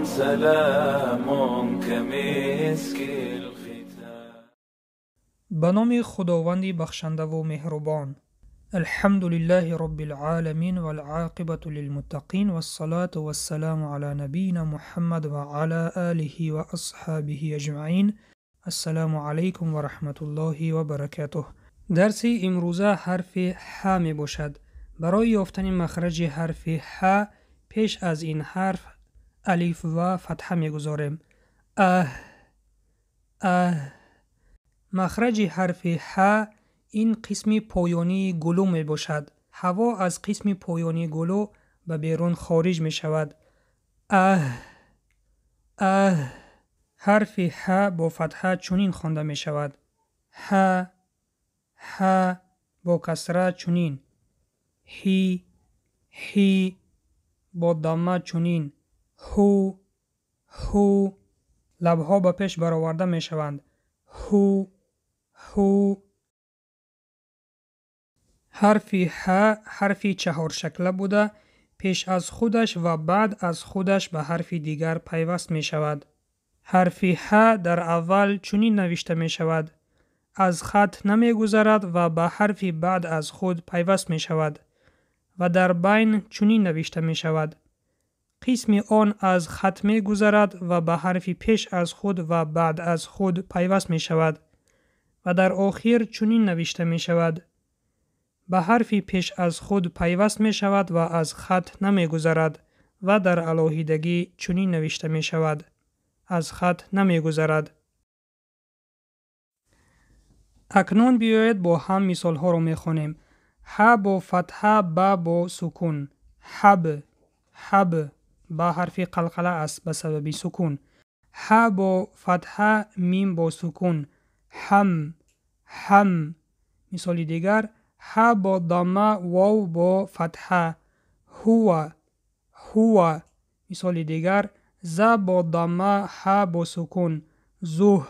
سلام كمسك الختام. Ба номи Худованди бахшандаву меҳрубон. Алҳамду лиллаҳи роббил оламин вал оқибату лилмуттақин вассалату вассаламу ала набийина Муҳаммад ва ала олиҳи ва асҳобиҳи аҷмаин. Ассалому алайкум ва раҳматуллоҳи ва баракатуҳ. Дарси имрӯза ҳарфи ҳа мебошад. Барои ёфтани махраҷи ҳарфи ҳа пеш аз ин ҳарф алиф ва фатҳа мегузорем. Аҳ, аҳ. Махраҷи ҳарфи ҳа ин қисми поёнии гулӯ мебошад. Ҳаво аз қисми поёнии гулӯ ба берун хориҷ мешавад. Аҳ, аҳ. Ҳарфи ҳа бо фатҳа чунин хонда мешавад. Ҳа, ҳа. Бо касра чунин. Ҳи, ҳи. Бо дамма чунин. Ҳу, ҳу. Лабҳо ба пеш бароварда мешаванд. Ҳу, ҳу. Ҳарфи ҳа ҳарфи чаҳоршакла буда, пеш аз худаш ва баъд аз худаш ба ҳарфи дигар пайваст мешавад. Ҳарфи ҳа дар аввал чунин навишта мешавад. Аз хат намегузарад ва ба ҳарфи баъд аз худ пайваст мешавад ва дар байн чунин навишта мешавад. Қисми он аз хат мегузарад ва ба ҳарфи пеш аз худ ва баъд аз худ пайваст мешавад ва дар охир чунин навишта мешавад. Ба ҳарфи пеш аз худ пайваст мешавад ва аз хат намегузарад ва дар алоҳидагӣ чунин навишта мешавад. Аз хат намегузарад. Акнун биёед бо ҳам мисолҳоро мехонем. Ҳа бо фатҳа, ба бо сукун. Ҳаб, ҳаб. Ба ҳарфи қалқала аст ба сабаби сукун. Ҳа бо фатҳа, мим бо сукун. Ҳам, ҳам. Мисоли дигар, ҳа бо дамма, вов бо фатҳа. Ҳува, ҳува. Мисоли дигар, за бо дамма, ҳа бо сукун. Зуҳ,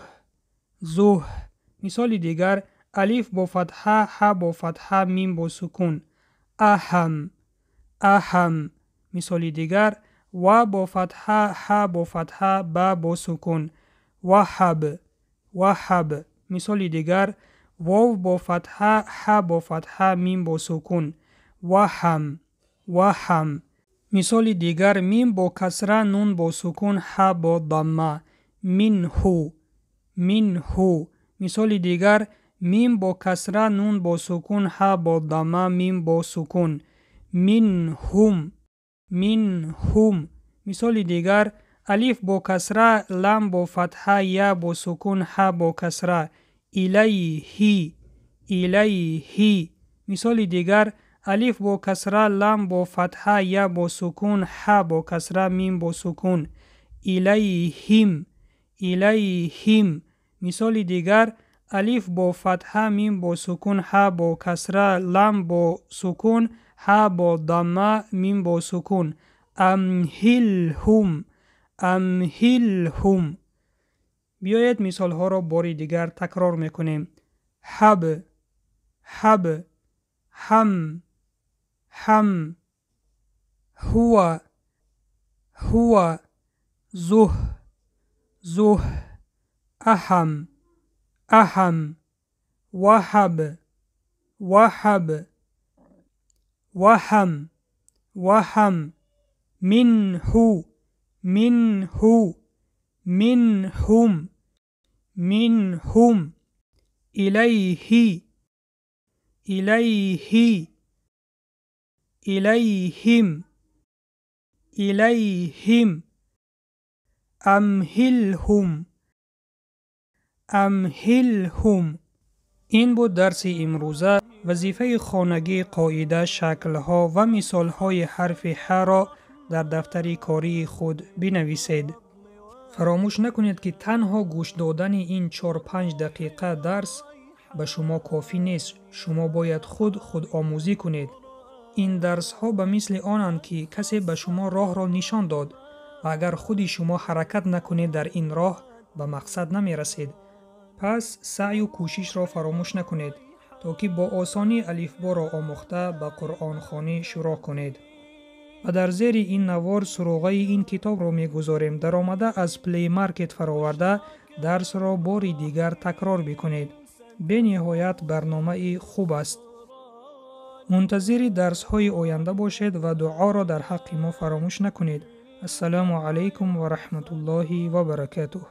зуҳ. Мисоли дигар, алиф бо фатҳа, ҳа бо фатҳа, мим бо сукун. Аҳам, аҳам. Мисоли дигар, ва бо фатҳа, ҳа бо фатҳа, ба бо сукун. Ваҳаб, ваҳаб. Мисоли дигар, вов бо фатҳа, ҳа бо фатҳа, мим бо сукун. Ваҳам, ваҳам. Мисоли дигар, мим бо касра, нун бо сукун, ҳа бо дамма. Минҳу, минҳу. Мисоли дигар, мим бо касра, нун бо сукун, ҳа бо дамма, мим бо сукун. Минҳум, минҳум. Мисоли дигар, алиф бо касра, лам бо фатҳа, я бо сукун, ҳа бо касра. Илайҳи, илайҳи. Мисоли дигар, алиф бо касра, лам бо фатҳа, я бо сукун, ҳа бо касра, мим бо сукун. Илайҳим, илайҳим. Мисоли дигар, алиф бо фатҳа, мим бо сукун, ҳа бо касра, лам бо сукун, ҳа бо дамма, мим бо сукун. Амҳилҳум, амҳилҳум. Биёед мисолҳоро бори дигар такрор мекунем. Ҳаб, ҳаб, ҳам, ҳам, ҳува, ҳува, зуҳ, зуҳ, аҳам, аҳам, ваҳаб, ваҳаб, ваҳам, ваҳам, минҳу, минҳу, минҳум, минҳум, илайҳи, илайҳи, илайҳим, илайҳим, амҳилҳум, амҳилҳум. Ин буд дарси имрӯза. Вазифаи хонагӣ, қоида, шаклҳо ва мисолҳои ҳарфи ҳаро дар дафтари кории худ бинависед. Фаромӯш накунед, ки танҳо гӯш додани ин 4-5 дақиқа дарс ба шумо кофӣ нест. Шумо бояд худ худомӯзӣ кунед. Ин дарсҳо ба мисли онанд, ки касе ба шумо роҳро нишон дод ва агар худи шумо ҳаракат накунед, дар ин роҳ ба мақсад намерасед. Пас саъю кӯшишро фаромӯш накунед, то ки бо осонӣ алифборо омӯхта ба қуръонхонӣ шурӯъ кунед. Ва дар зери ин навор суроғаи ин китобро мегузорем. Даромада аз Play Market фароварда дарсро бори дигар такрор бикунед. Бениҳоят барномаи хуб аст. Мунтазири дарсҳои оянда бошед ва дуоро дар ҳаққи мо фаромӯш накунед. Ассалому алайкум ва раҳматуллоҳи ва баракатуҳ.